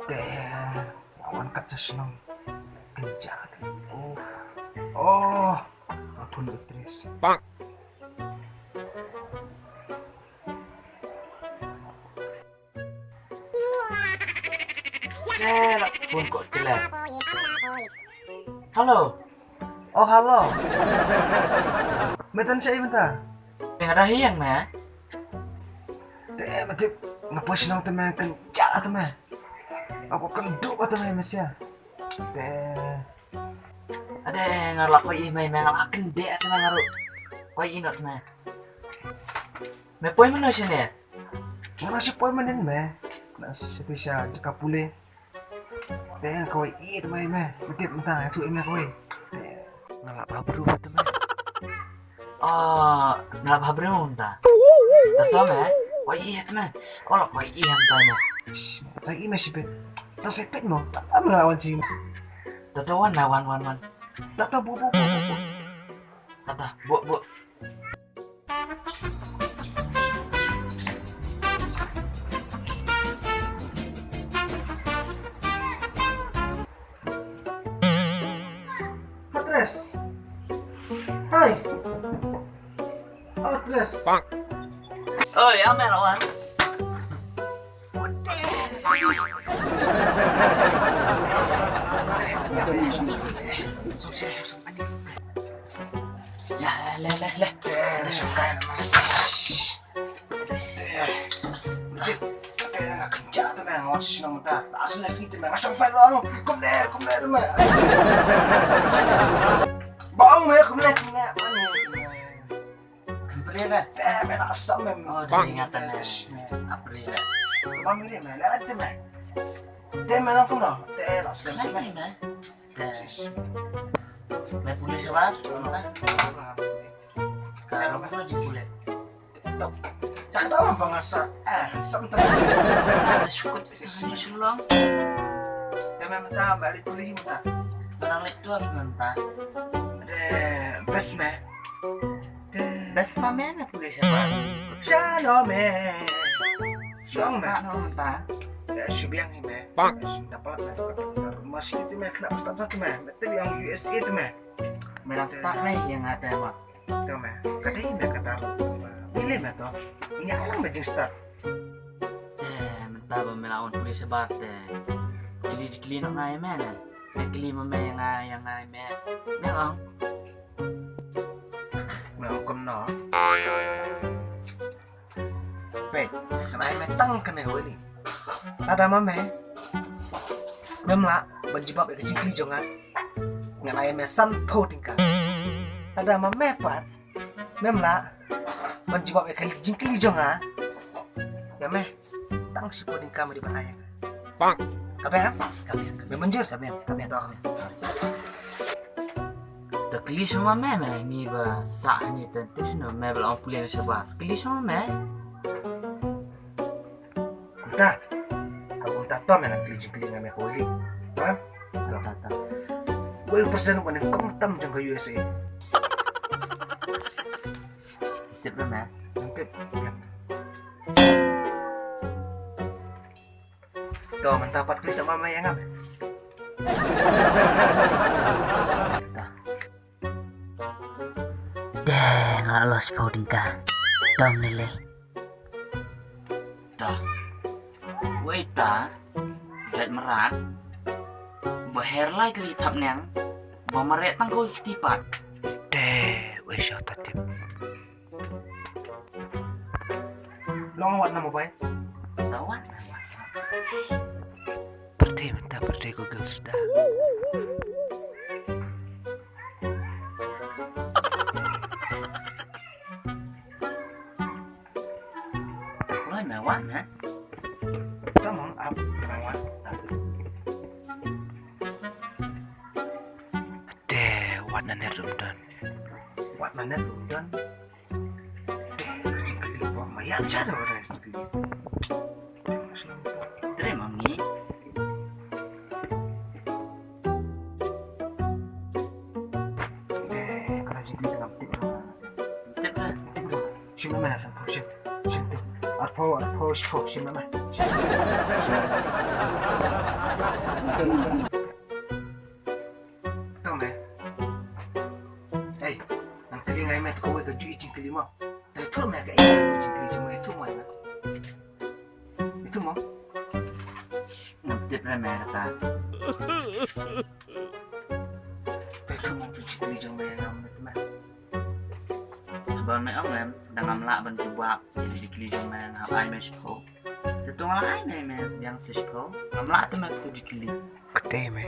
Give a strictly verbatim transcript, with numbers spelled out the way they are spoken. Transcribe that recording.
Te, nga wan kat sha shnong. Kynjah te. Oh. Oh. Nga phone u Tres. Bang. Eh, la phone ko Tres. Hello. Oh, hello. Me tang shaei mynta? Nga dang hiang me. Te, me tip, nga poi shnong te me, kynjah te me. Nga kynduh te me, me sia. Te. Ade, nga la koi ih me, me nga la kyndeh te me nga ruh. Koi ih noh te me. Me poi mynno shane? Nga la shu poi mynnin me. Nga la shu poi sha jaka pule. Te nga kawei ih te me, me. Me tip mynta nga shu ih me kawei. Te nga la bha bru te me. Oh, nga la bha bru mynta. Te to me, kawei ih te me. Oh, la kawei ih mynta me. Shh, te ih me shipit. Te shipit mo. Te me la wan shi me. Te to wan me, wan, wan, wan. Te to bu, bu, bu, bu, bu. Te to, bu, bu. Hatres. Hai. Hatres. Oi, Amel, wan. Ya, le, le, le, le. Le, suka nama. Te, te, nga kynjah te me, nga wan sha shnong mynta. Asal lesi te me, nga shong fan long. Kumne, kumne te me. Bang me, kumne, kumne. Kumne te me. Kynpre le. Te me, na asam me. Oh, dei nga te me. Kynpre le. Bang me, me, le te me. Te me, na kumno. Te, la asam me. Te. Me pule shabar, na? Ka ro ka jingpule. Tok. Tak tahu apa ngasa. Eh, sam tak. Ada syukur sini sulong. Te me mynta ba leit pule mynta. Nang leit tu apa mynta? Te best me. Te best ma me, me pule shabar. Shalom me. Shalom me. Mynta. Te shu biang hi me. Dapat me tu ka. Mas ti me kena start satu me. Te biang U S A tu me. Me dang start me ïa nga te ma. To me. Kata i me kata. Mile me to. Ini alang me jingstart. Te mynta ba me la wan pule shabar te. Kylli kylli noh nga ïa me ne. Me kylli ma me ïa nga ïa nga ïa me. Me ong. Me ong kumno. Peit, ngan ai me tang kane kawei. Lada ma me mem lah ban jubab ïa ka jingkylli jong nga, ngan ai me sanphew tyngka. Lada ma me pat mem lah ban jubab ïa ka jingkylli jong nga, ïa me tang shiphew tyngka me dei ban ai. Ka biang? Ka biang, ka biang. Mynjur? Ka biang, ka biang. To, ka biang. Te kylli shuwa ma me, me ni ba sah ni te tip shano me ba la ong pule na shabar. Kylli shuwa ma me. Mynta. Ka mynta to me nang kylli jingkylli nga me kawei. Ha? To. Ta, ta. Wei u president ba nyngkong tam jong ka U S A. Tip na me. Tip. To, mynta pat kylli sa ma me ïa nga me. Deh, nga la lost phew tyngka. Dom lei lei. Ta. Wei ta. Jait mrad. Ba her lai tylli thap neng. Ba mareh tang ko kti pat. Deh, wei sha ta tip. Long wat na mobile. Long wat na mobile. Pyrthei mynta pyrthei Google suda. Long me wat me. Come on, up, me wat. Te wat na net rum don. Wat na net rum don. Te jingkylli ba ma ïa cha da wat jingkylli. Te mami. Te ala jingkylli ngam tip. Tip lah. Tip lah. Shim na ma sa shim. Shim tip. Arphew, arphew, shiphew, shim na ma. Shim. Shim. Ngam tip re me kata. Te tu man tu jikli jong me ngam met me. Ban me ong em, da ngam lah ban jubab ïa jikli jong me, nga hap ai me shiphew. Te tu nga lah ai ne me biang sa shiphew. Ngam lah te me tu jikli. Kate me.